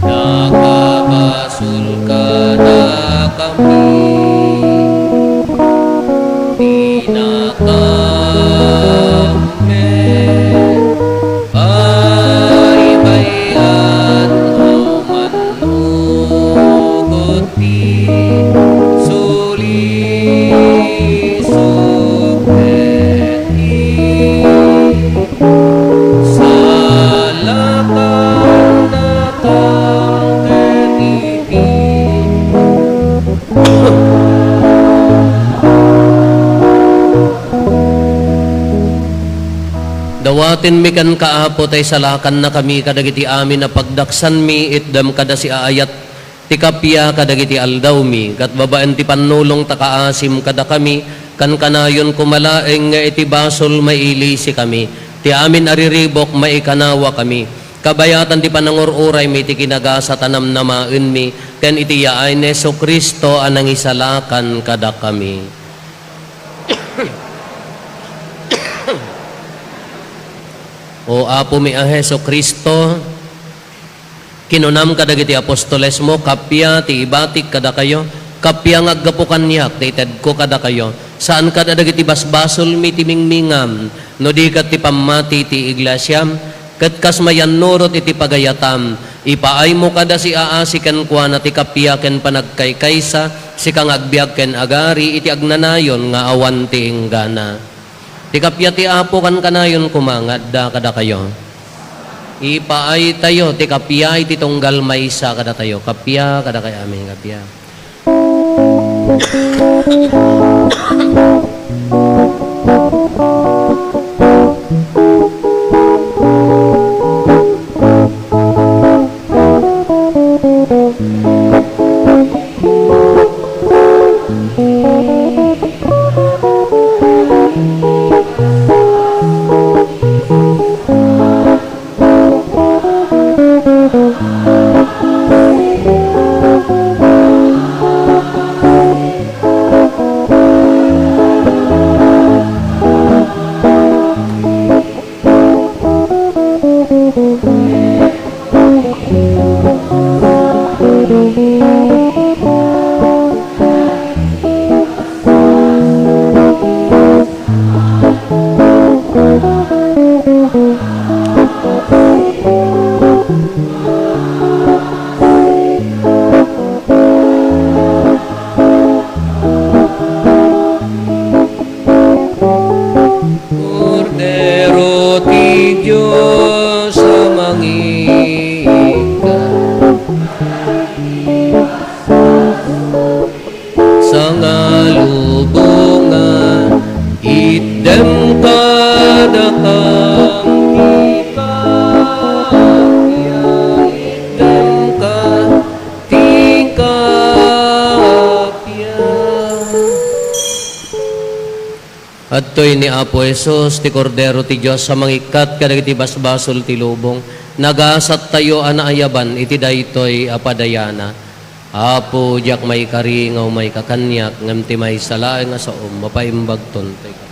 nakabas- sul kadakami, dinakami baybay-an a mannukot ti sulisog ket ti salakannakam ket iti. Dawatenmi kenka, Apo, ta isalakannakami kadagiti amin a pagdaksanmi, itdem kada siaayat ti kappia kadagiti aldawmi, ket babaen ti pannulong ta kaasim kadakami, kankanayon koma laeng nga iti basol mailisikami, ti amin a riribuk maikanawakami, kabayatan ti panangur-uraymi iti kinagasat a namnamaenmi, ken iti yaay ni Jesu-Cristo a nangisalakan kadakami. O Apomi a Jesu-Cristo, kinunam kadagiti apostolesmo, kappia ti ibatik kadakayo, kappia nga aggapu kaniak ti itedko kadakayo, saan kad a dagiti basbasolmi ti mingmingam, no di ket ti pammati ti iglesiam, ket kas mayannurot iti pagayatam, ipaaymo kada siaasi kenkuana ti kappia ken panagkaykaysa, sika nga agbiag ken agari iti agnanayon nga awan ti inggana. Ti kappia ti Apo kankanayon koma nga adda kadakayo. Ipaaytayo ti kappia iti tunggal maysa kadatayo. Kappia kadakayo amin, kappia. Dakam ti kappia, itdem ka ti kappia. Adtoy ni Apo Jesus, ti Kordero ti Dios a mangikkat kadagiti basbasol ti lubong. Nagasattayo a naayaban iti daytoy a padayana. Apo, diak maikari nga umay ka kaniak, ngem ti maysa laeng a saom, mapaimbagton toy kaniak.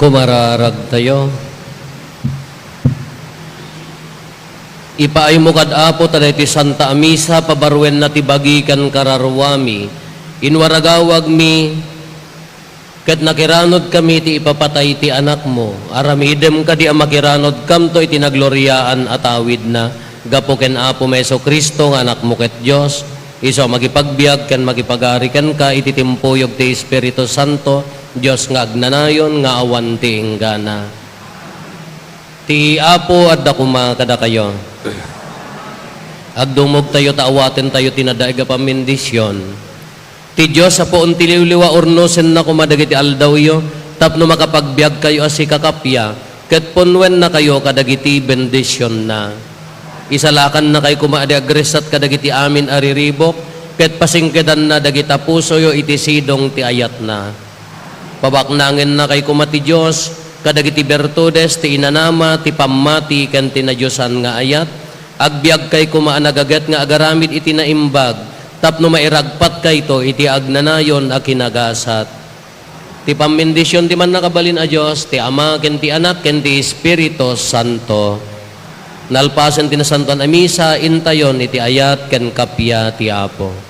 Kumararagtayo. Ipaaymo kad Apo ta daytoy Santa a Misa, pabaruenna ti bagi ken kararuami. Inwaragawagmi ket nakiranodkami ti ipapatay ti Anakmo. Aramidem kadi a makiranodkamto iti nagloriaan a tawidna. Gapu ken Apomi Jesu-Cristo nga Anakmo ket Dios, isu a makipagbiag ken makipagari kenka iti timpuyog ti Espiritu Santo, Dios nga agnanayon nga awan ti inggana. Ti Apo adda koma kadakayo. Agdumogtayo ta awatentayo ti nadaig a pammendision. Ti Dios a puon ti liwliwa, urnosenna koma dagiti aldawyo tapno makapagbiagkayo a sikakappia ket punnuennakayo kadagiti bendisionna. Isalakannakay koma a di agressat kadagiti amin a riribuk ket pasingkedanna dagita pusoyo iti sidong ti ayatna. Pabaknangennakay koma ti Dios kadagiti bertudes ti inanama, ti pammati ken ti nadiosan nga ayat. Agbiagkay koma a nagaget nga agaramid iti naimbag tapno mairagpatkayto iti agnanayon a kinagasat. Ti pammendision ti Mannakabalin a Dios, ti Ama ken ti Anak ken ti Espiritu Santo. Nalpasen ti Nasantoan a Misa, intayon iti ayat ken kappia ti Apo.